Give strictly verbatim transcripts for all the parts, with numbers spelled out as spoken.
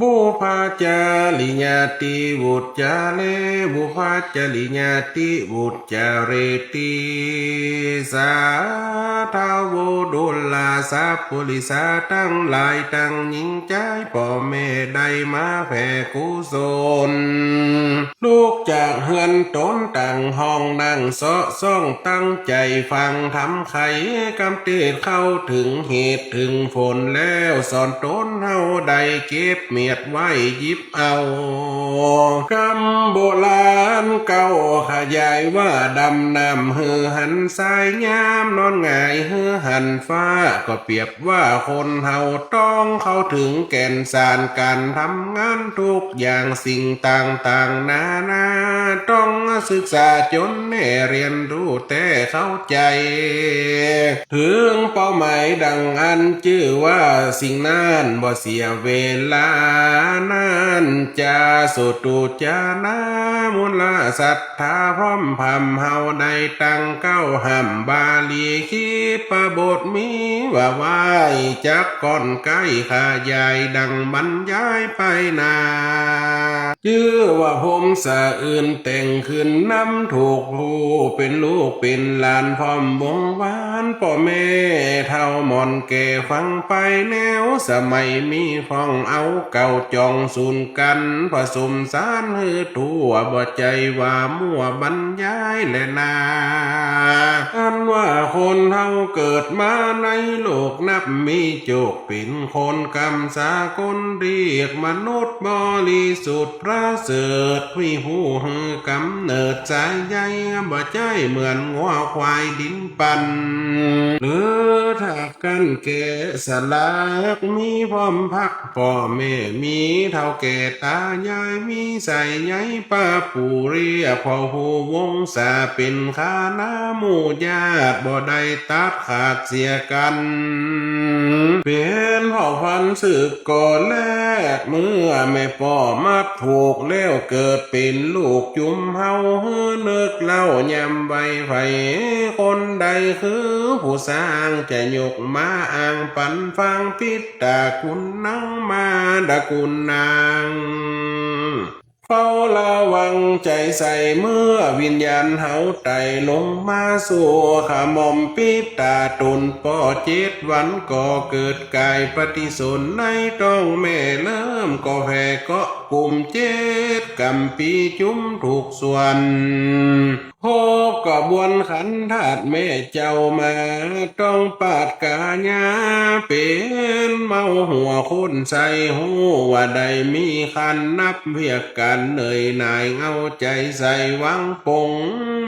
บุพพจริยาติวุจจาเร บุพพจริยาติวุจจาเรติ สาทาโว ดูราสัปปุริสาตังหลายตังหญิงจาย ป้อแม่ได้มาแผ่กุศล ลุกจากเฮือนต๋นตั้งห้องนั่งเซาะซ่องตั้งใจ๋ฟังธรรมไข กำเตศเข้าเถิงเหตุเถิงผลแล้ว สอนต๋นเฮาได้เก็บเมียดไว้หยิบเอา กำโบราณเก่าขยายว่า ดำน้ำหื้อหันสาย ยามนอนหงายหื้อหันฟ้า ก็เปรียบ ว่าคนเฮาต้องเข้าเถิงแก่นสารก๋านทำงานทุกอย่างสิ่งต่างๆ นานา ต้องศึกษาจ๋นแน่เฮียนฮู้แต๊เข้าใจ๋ เถิงเป้าหมายดังอั้นจื้อว่าสิ่งนั้นบ่เสียเวลา นั้นจะสุตุจานะ มูลสัต ถ้าพร้อมพร่ำเฮาได้ตั้งเก๊าห้ำบาลี ขีปบทมีว่าไว้ จักก่อนใก้ขยายดังบรรยายไปหน้า จื้อว่าพรหมสะอื่นแต่งขึ้นนำถูกผู้ เป๋นลูกเป๋นหลานพร้อมวงวาน ป้อแม่เฒ่าหม่อนแก่ฟังไป แนวสมัยมีพ่องเอาเก่าจ่องสูนกั๋น ผสมสานหื้อทั่ว บ่ใจ้ว่ามั่วบรรยายแลนา อันว่าคนเฮาเกิดมาในโลกนับมีโจค เป๋นคนกำสากลเรียกมนุษย์บริสุทธิ์ประเสริฐ ผู้ฮู้หื้อกำเนิดสายใย บ่ใจ้เหมือนงัวควายดินปัน หรือถ้า กั้นแกะสลัก มีพร้อมพรรคป้อแม่ มีเฒ่าแก่ตายาย มีสายใยป้าปู่เรียกพ่อผู้วงศา เป๋นคณะหมู่ญาติ บ่ได้ตัดขาดเสียกั๋น เป๋นเผ่าพันธุ์สืบก่อแรก เมื่อแม่ป้อมาถูกแล้ว เกิดเป๋นลูกจุมเฮา หื้อนึกเล่ายามวัยใฝ คนใดคือผู้สร้าง จะยกมาอ้างปันฟัง ปิดตากุณนัง มาดากุณนัง เฝ้าระวังใจ๋ใส่ เมื่อวิญญาณเฮาไต่ลงมาสู่ขม่อม ปิดตาต๋นป้อเจ็ดวัน ก็เกิดก๋ายปฏิสนธิในต๊องแม่ เริ่มก่อแผ่เกาะ กุมเจ็ดกำปีจุมทุกส่วน พบกระบวนขันธาตุแม่เจ้ามา ต้องปาดกายา เป๋นเมาหัวคนใส ฮู้ว่าได้มีครรภ์ นับเวียกก๋านเหนื่อยหน่าย เอาใจ๋ใส่หวังปง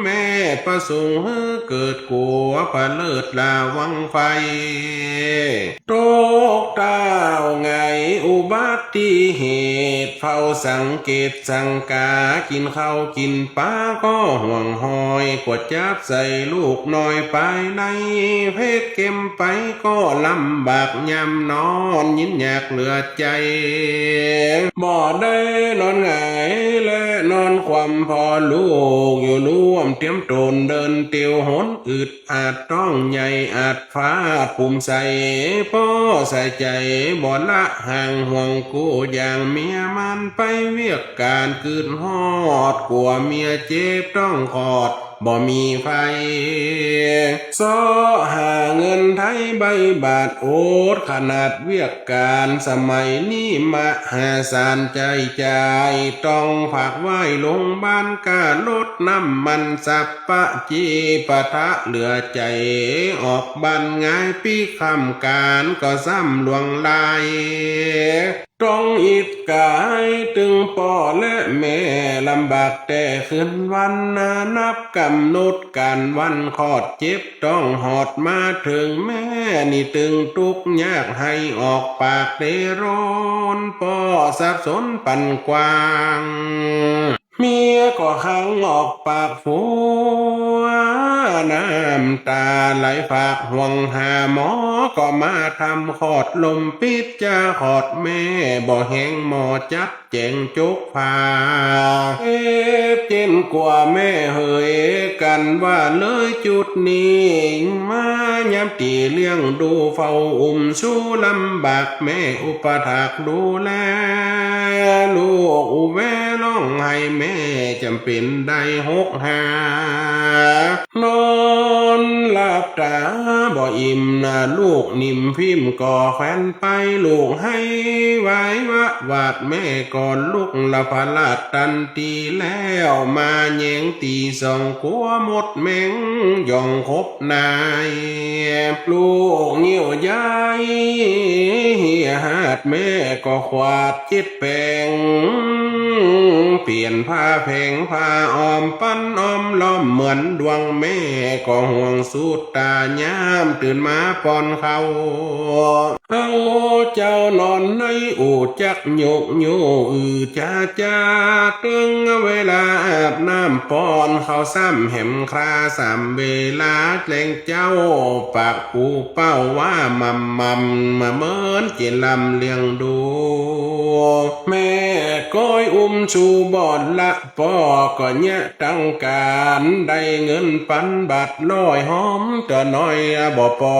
แม่ประสงค์หื้อเกิดกั๋ว ผะเลิดระวังไฟ ตกเต้าหงายอุบัติเหตุ เฝ้าสังเกตสังกา กิ๋นข้าวกิ๋นป๋าก็ห่วงหอย กว่าจับใส่ลูกน้อยไปใน เพกเก็มไปก็ลำบากยามนอน ยินยากเหลือใจ๋ บ่ได้นอนหงายและนอนคว่ำ พ่อลูกอยู่ร่วมเตียมต๋น เดินเตียวหนอึดอัด ต๊องใหญ่อัด ฟาดปุ่มใส ป้อใส่ใจ๋บ่ละห่าง ห่วงกู้อย่างเมียมันไปเวียกก๋าน กึ๊ดฮอดกั๋วเมียเจ็บต๊องคลอด บ่มีไฟ เซาะหาเงินไถ่ใบบาท อดขนาดเวียกก๋าน สมัยนี้มหาศาลใจ๊จ่าย ต้องฝากไว้โรงบาล ก้ารถน้ำมันสัป ปะจีปะทะเหลือใจ๋ ออกบ้านหงายปิ๊กค่ำก๋านก็ซ้ำหลวงลาย ต้องอิดก๋ายตึงป้อและแม่ ลำบากแต่คืนวันนา นับก๋ำหนดก๋านวันคลอดเจ็บต๊อง ฮอดมาเถิงแม่นี่ตึงตุ๊กยาก ไห้ออกปากเตร้น ป้อสับสนปันกว้าง เมียก็ขังออกปากฟัว น้ำต๋าไหลฝากห่วงหาหมอ ก็มาทำคลอดลมปิด จะคลอดแม่บ่แฮง หมอจับแจ๋งจกฝา เจ็บเจ็นกว่าแม่เหย กั๋นว่าเลยจุดนี้ มายามตี้เลี้ยงดูเฝ้าอุ้มชู้ลำบาก แม่อุปถากดูแล ลูกอู้แวร้องไห้แม่จ๋ำเป๋นได้หกหา นอนหลับต๋าบ่อิ่มนา ลูกนิ่มพิมก็แขวนไป ลูกไห้วายวะหวาด แม่ก็ลุกละพลาดตันตี้แล้ว มาแยงตี้ส่องกั๋วหมดแมง ย่องคบนาย ลูกเยี่ยวย้ายเหียหาด แม่ก็ขวาดเจ็ดแป๋ง เปลี่ยนผ้าแผงผ้าอ้อม ปันอ้อมล้อมเหมือนดวง แม่ก็ห่วงสุดต๋ายาม ตื่นมาป้อนข้าว เฮาเจ้านอนในอู่จักโยกโย อือจาจา เถิงเวลาอาบน้ำป้อนข้าวซ้ำแหมคราสามเวลา แลงเจ้าปากอู้เป้าว่าม่ำม่ำ มาเหมินเจนลำเลี้ยงดู แม่ก้อยอุ้มชูบ่อนละ ป้อก็เยียะตังก๋าน ได้เงินปันบาทร้อยหอม ตั๋วน้อยบ่ปอ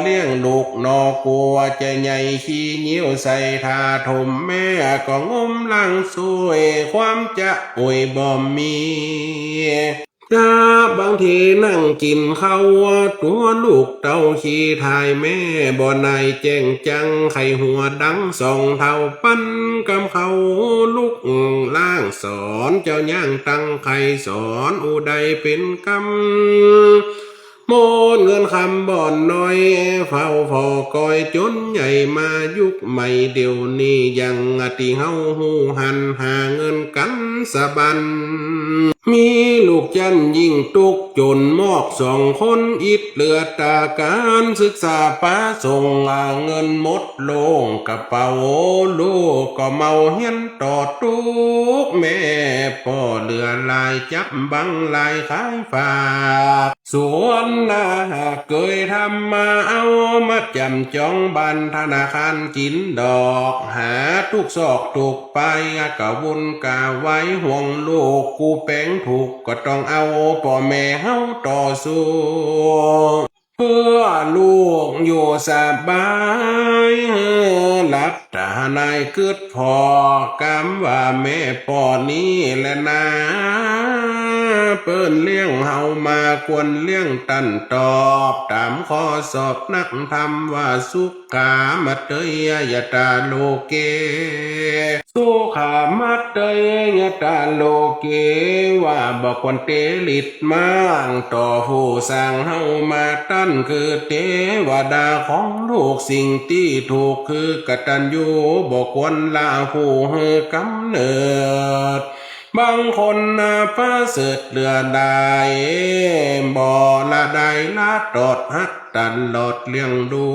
เลี้ยงลูกหนอ กั๋วจะใหญ่ขี้เยี่ยวใส่ถ่าถม แม่ก็งมล้างซ่วย ความจะอวยบ่มี จะบางทีนั่งกิ๋นข้าว ตั๋วลูกเต้าขี้ถ่าย แม่บ่ไหนแจ้งจัง ไข้หัวดังสองเท่า ปันกำข้าวลุกล้างสอน เจ้าย่างตังไข้สอน อู้ได้เป๋นกำ หมดเงินคำบ่อนน้อย เฝ้าผ่อก้อยจ๋นใหญ่มายุคใหม่ เดี๋ยวนี้ยังตี้เฮาฮู้หัน หาเงินกั๋นสะบั้น มีลูกจั้นยิ่งตุ๊กจน มอกสองคนอิดเหลือต๋า ก๋านศึกษาปะส่ง หาเงินหมดโล่งกระเป๋า ลูกก็เมาเฮียนต่อตุ๊ก แม่ป้อเหลือหลาย จับบังหลายขายฝาก ส่วนนาหากเกยทำมา เอามาจ๋ำจองบ้านธนาคารกิ๋นดอก หาทุกซอกทุกปาย กะวุ่นกะวายห่วงลูก กู้แป๋งถูกก็ต้องเอา ป้อแม่เฮาต่อสู้ เปื้อลูกอยู่สบาย หลับต๋าในกึ๊ดผ่อ กำว่าแม่ป้อนี้แหละนา เปิ้นเลี้ยงเฮามา ควรเลี้ยงต้านตอบ ต๋ามข้อสอบนักธรรมว่าสุข ขามัตเตยยะตาโลเก สุขามัตเตยยะตาโลเก ว่าบ่ควรเตลิดม้าง ต่อผู้สร้างเฮามา ต้านคือเตวดาของลูก สิ่งตี้ถูกคือกตัญญู บ่ควรละผู้หื้อกำเนิด บางคนนาประเสริฐเหลือได้ บ่ละได้ละตอดฮักตลอดเลี้ยงดู